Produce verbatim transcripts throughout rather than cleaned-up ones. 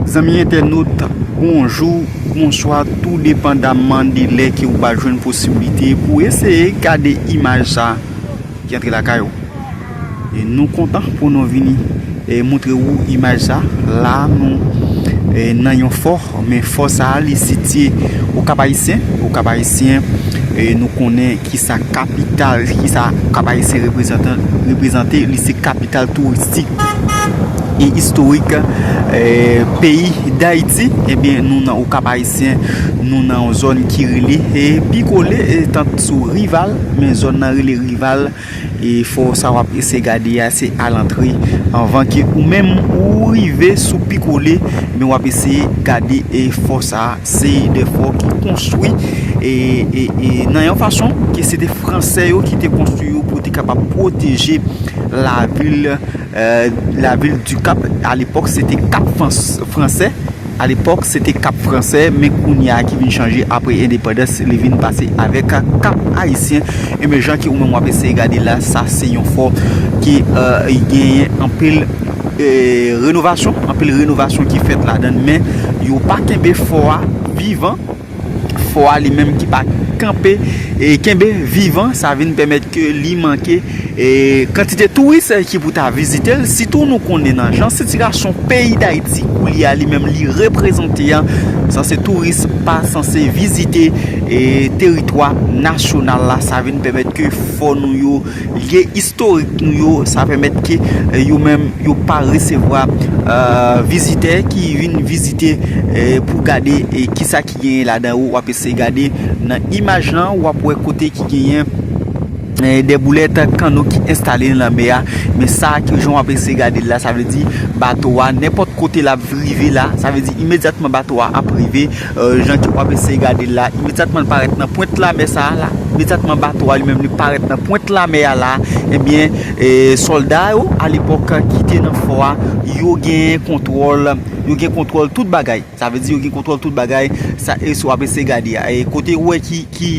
Zanmi entènot, bonjou, bonswa, tou depandaman de lè ke ou pa jwenn posiblite pou eseye gade imaj sa ki antre lakay ou. E nou kontan pou nou vini e moutre ou imaj sa. La nou e nan yon fò, men fò sa li sitye o Kap Ayisyen. O Kap Ayisyen, e nou konnen ki sa kapital, ki sa Kap Ayisyen reprezante, li se kapital touristik e istorik e peyi Dayiti. Ebyen, nou nan o Kap Ayisyen, nou nan yon zòn ki rele e Pikole, e tank sou Rival, men zòn nan rele Rival. E fò sa w ap eseye gade a, se alantre. Anvan ke ou menm ou rive sou Pikole, men w ap eseye gade e fò sa, se de fò ki konstwi e, e, e nan yon fason ke se te Fransè yo ki te konstwi yo pou te kapab pwoteje lavil, euh, lavil du Cap. Alepòk, se te Kap Frans-, Fransè. Alepòk, se te Kap Fransè, men kounye a ki vin chanje apre endepandans, li vin pase avèk Kap Ayisyen. E men jan ke ou menm w ap eseye gade la, sa se yon fò ki, euh, genyen anpil, euh, renovasyon, anpil renovasyon ki fèt ladan l, men yo pa kenbe fò a vivan. Fò a li menm ki pa kanpe e kenbe vivan, sa vin pèmèt ke li manke e kantite touris ki pou ta vizite l. Sitou nou konnen nan jan sitiyasyon peyi Dayiti koulye a li menm li reprezante a, sanse touris pa sanse vizite e teritwa nasyonal la. Sa vin pèmèt ke fò nou yo, lye istorik nou yo, sa pèmèt ke e yo menm yo pa resevwa e vizitè ki vin vizite e pou gade e kisa ki genyen ladan yo. W ap eseye gade nan imaj lan, w ap wè kote ki genyen e de boulèt kanno ki enstale nan lanmè a. Men sa ki jan w ap eseye gade l la, sa vle di bato a, nenpòt kote l ap rive la, sa vle di imedyatman bato a ap rive, e, jan ke w ap eseye gade l la, imedyatman l parèt nan pwent lanmè sa a la, imedyatman bato a li menm li parèt nan pwent lanmè a la, ebyen, e, sòlda yo, alepòk, ki te nan fò a, yo gen kontwòl, yo gen kontwòl tout bagay. Sa vle di yo gen kontwòl tout bagay. Sa, e si w ap eseye gade a, e kote ou wè ki, ki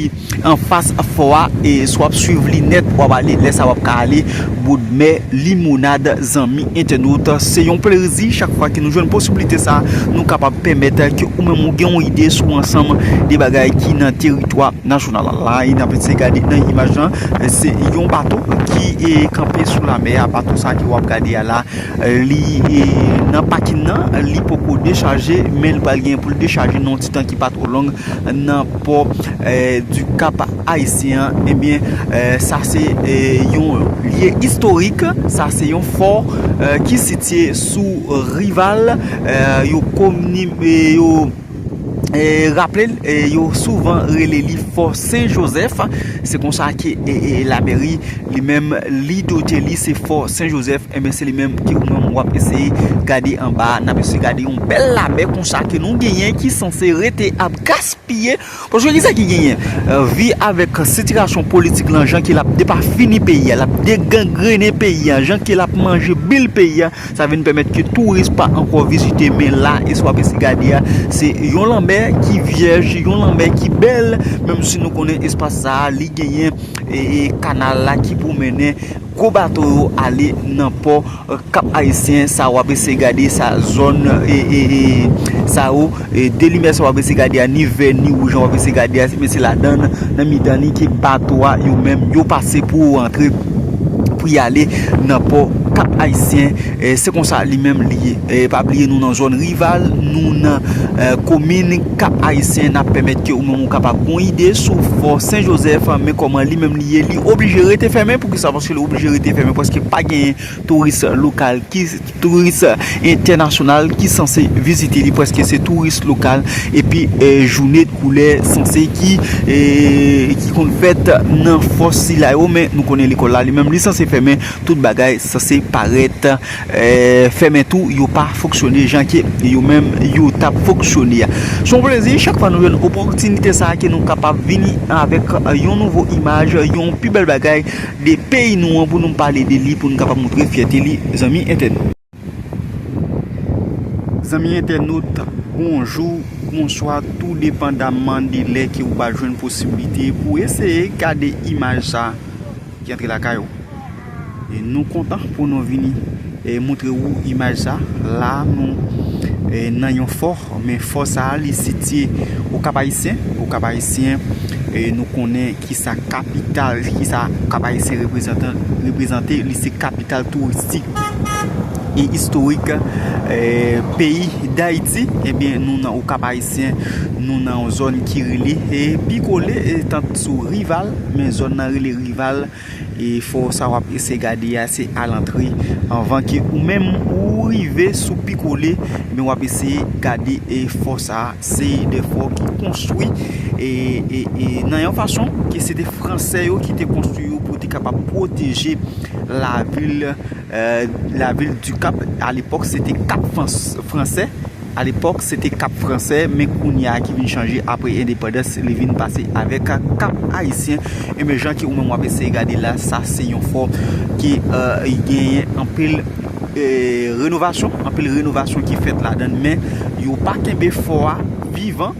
anfas fò a, e si w ap swiv li nèt, w ap ale, lè sa w ap ka ale Boudmè Limonad, zanmi entènot. Se yon plezi chak fwa ke nou jwenn posiblite sa, nou kapab pèmèt ke ou menm ou gen yon ide sou ansanm de bagay ki nan teritwa nasyonal la. E n ap eseye gade nan imaj lan, se yon bato ki, e, kanpe sou lanmè a. Bato sa ke w ap gade a la, li, e, nan pakin nan, li poko dechaje, men li pral gen pou l dechaje nan yon ti tan ki pa twò long nan pò, e, du Cap Haïtien an. Ebyen, e, sa se, e, yon lye istorik, sa se yon fò, e, ki sitye sou Rival. E, yo komni-, e, yo e, raple l, e, yo souvan rele li Fò Sen Jozèf. Se konsa ke, e, e, lameri li menm li dote li, se Fò Sen Jozèf. Enben, se li menm ke ou menm w ap eseye gade anba a. N ap eseye gade yon bèl lamè konsa ke nou genyen ki sanse rete ap gaspiye. Paske kisa ki genyen? E, vi avèk sitiyasyon politik lan, jan ke l ap depafini peyi a, l ap degangrene peyi a, jan ke l ap manje bil peyi a, sa vin pèmèt ke touris pa ankò vizite, men la, e si w ap eseye gade a, se yon lanmè ki vyèj, yon lanmè ki bèl, menm si nou konnen espas sa a, li genyen, e, e, kanal la ki pou mennen gwo bato yo ale nan pò, e, Kap Ayisyen. Sa w ap eseye gade, sa zòn, e, e, e, sa yo, e, de limyè sa w ap eseye gade a, ni vè, ni wouj, w ap eseye gade a, men se ladan, nan mitan li ke bato a, yo menm, yo pase pou yo antre, pou y ale nan pò Kap Ayisyen. E, se konsa li menm li ye. E, pa bliye nou nan zòn Rival, nou nan, e, komin Kap Ayisyen. N ap pèmèt ke ou menm ou kapab gon ide sou Fò Sen Jozèf, men kòman li menm li ye, li oblije rete fèmen. Poukisa? Paske li oblije rete fèmen, paske pa genyen touris lokal ki, touris entènasyonal ki sanse vizite li, paske se touris lokal. Epi, e, jounen koulè sanse ki, e, ki konn fèt nan fò sila yo, men nou konnen lekòl la li menm li sanse fèmen, tout bagay sanse parèt, e, fèmen tou, yo pa fonksyone jan ke yo menm yo t ap fonksyone a. Se yon plezi chak fwa nou jwenn opòtinite sa a ke nou kapab vini avèk, e, yon nouvo imaj, yon pi bèl bagay de peyi nou an pou nou pale de li, pou nou kapab moutre fyète li, zanmi entènot. Zanmi entènot, bonjou, bonswa, tou depandaman de lè ke ou pa jwenn posiblite pou eseye gade imaj sa ki antre lakay ou. E nou kontan pou nou vini e moutre ou imaj sa. La nou e, nan yon fò, men fò sa a, li sitiye Okap Ayisyen. Okap Ayisyen, e, nou konnen kisa kapital, kisa Okap Ayisyen reprezante, reprezante, li se kapital touristik e istorik, e, peyi Dayiti. Ebyen, nou nan Okap Ayisyen, nou nan yon zòn ki rele, e, Pikole, e, tankou sou Rival, men zòn nan rele Rival. E fò sa w ap eseye gade a, se alantre, anvan ke ou menm ou rive sou Pikole, men w ap eseye gade, e, fò sa a. Se de fò ki konstwi, e, e, e nan yon fason ke se te Fransè yo ki te konstwi yo pou te kapab pwoteje lavil, e, lavil di Kap. Alepòk, se te Kap Frans-, Fransè. Alepòk, se te Kap Fransè, men kounye a ki vin chanje apre endepandans, li vin pase avèk Kap Ayisyen. Ebyen, jan ke ou menm w ap eseye gade la, sa se yon fò ki, e, genyen anpil, e, renovasyon, anpil renovasyon ki fèt ladan l, men yo pa kenbe fò a vivan.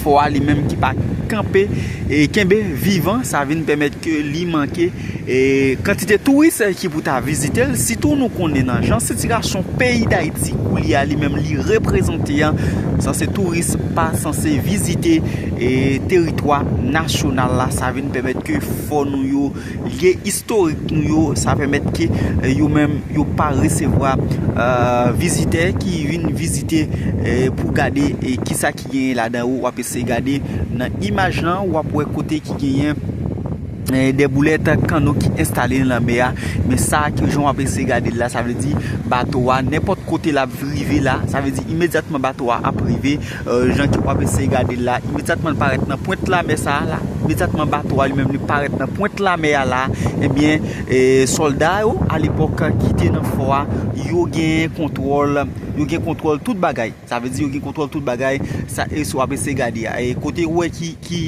Fò a li menm ki pa kanpe, e, kenbe vivan, sa vin pèmèt ke li manke, e, kantite touris ki pou ta vizite l. Sitou nou konnen nan jan sitiyasyon peyi Dayiti koulye a li menm li reprezante a, sanse touris pa sanse vizite, e, teritwa nasyonal la. Sa vin pèmèt ke fò nou yo, lye istorik nou yo, sa pèmèt ke, e, yo menm yo pa resevwa, e, vizitè ki vin vizite, e, pou gade, e, kisa ki genyen ladan yo. W ap eseye gade nan imaj lan, w ap wè kote ki genyen, e, de boulèt kanno ki enstale nan lanmè a. Men sa ke jan w ap eseye gade l la, sa vle di bato a, nenpòt kote l ap rive la, sa vle di imedyatman bato a ap rive, e, jan ke w ap eseye gade l la, imedyatman l parèt nan pwent lanmè sa a la, imedyatman bato a li menm li parèt nan pwent lanmè a la, ebyen, e, sòlda yo alepòk ki te nan fò a, yo gen kontwòl, yo gen kontwòl tout bagay. Sa vle di yo gen kontwòl tout bagay. Sa, e si w ap eseye gade a, e kote ou wè ki, ki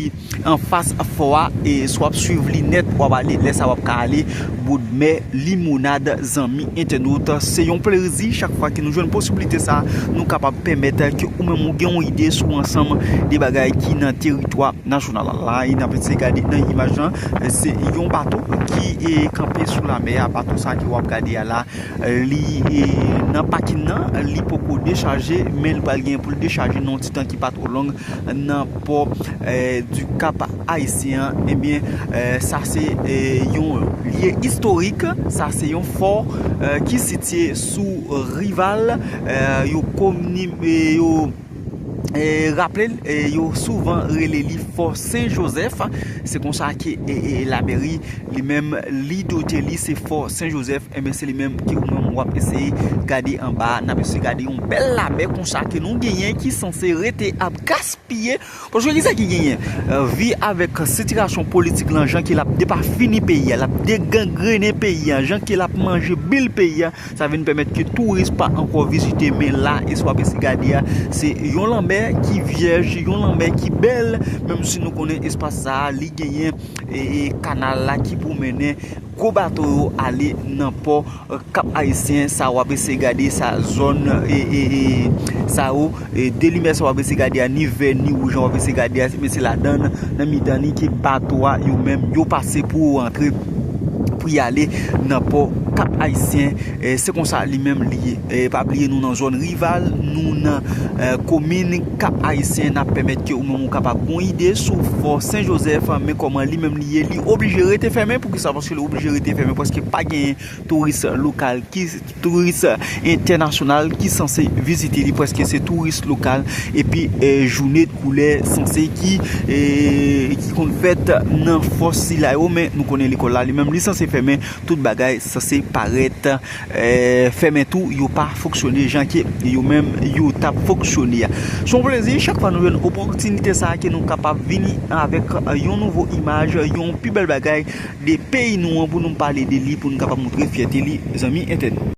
anfas fò a, e si w ap swiv li nèt, w ap ale, lè sa w ap ka ale Boudmè Limonad, zanmi entènot. Se yon plezi chak fwa ke nou jwenn posiblite sa, nou kapab pèmèt ke ou menm ou gen yon ide sou ansanm de bagay ki nan teritwa nasyonal la. E n ap eseye gade nan imaj lan, se yon bato ki, e, kanpe sou lanmè a. Bato sa ke w ap gade a la, li, e, nan pakin nan, li poko dechaje, men li pral gen pou l dechaje nan yon ti tan ki pa twò long nan pò, e, di Kap Ayisyen an. Ebyen, e, sa se, e, yon lye istorik, sa se yon fò, e, ki sitiye sou Rival, e, yo komni-, e, yo, e, raple l, e, yo souvan rele li Fò Sen Jozèf. Se konsa ke, e, e, lamèri li menm li dote li, se Fò Sen Jozèf. Ebyen, se li menm ke ou menm w ap eseye gade anba a. N ap eseye gade yon bèl lamè konsa ke nou genyen ki sanse rete ap gaspiye. Paske kisa ki genyen? E, vi avèk sitiyasyon politik lan, jan ke l ap depafini peyi a, l ap degangrene peyi a, jan ke l ap manje bil peyi a, sa vin pèmèt ke touris pa ankò vizite. Men la, e si w ap eseye gade a, se yon lanmè ki vyèj, yon lanmè ki bèl, menm si nou konnen espas sa a, li genyen, e, e, kanal la ki pou mennen gwo bato yo ale nan pò, e, Kap Ayisyen. Sa w ap eseye gade, sa zòn, e, e, e, sa yo, e, de limyè sa w ap eseye gade a, ni vè, ni wouj, w ap eseye gade a, men se ladan, nan mitan li ke bato a, yo menm, yo pase pou yo rantre, pou y ale nan pò Kap Ayisyen. E, se konsa li menm li ye. E, pa bliye nou nan zòn Rival, nou nan, e, komin Kap Ayisyen. N ap pèmèt ke ou menm ou kapab gon ide sou Fò Sen Jozèf, men kòman li menm li ye, li oblije rete fèmen. Poukisa? Paske li oblije rete fèmen, paske pa genyen touris lokal, ki, touris entènasyonal ki sanse vizite li, prèske se touris lokal. Epi, e, jounen de koulè sanse ki, e, ki konn fèt nan fò sila yo, men nou konnen lekòl la, li menm, li sanse fèmen, tout bagay sanse parèt, e, fèmen tou, yo pa fonksyone jan ke yo menm yo t ap fonksyone a. Se yon plezi chak fwa nou jwenn opòtinite sa a ke nou kapab vini avèk, e, yon nouvo imaj, yon pi bèl bagay de peyi nou an pou nou pale de li, pou nou kapab montre fyète li, zanmi entènot.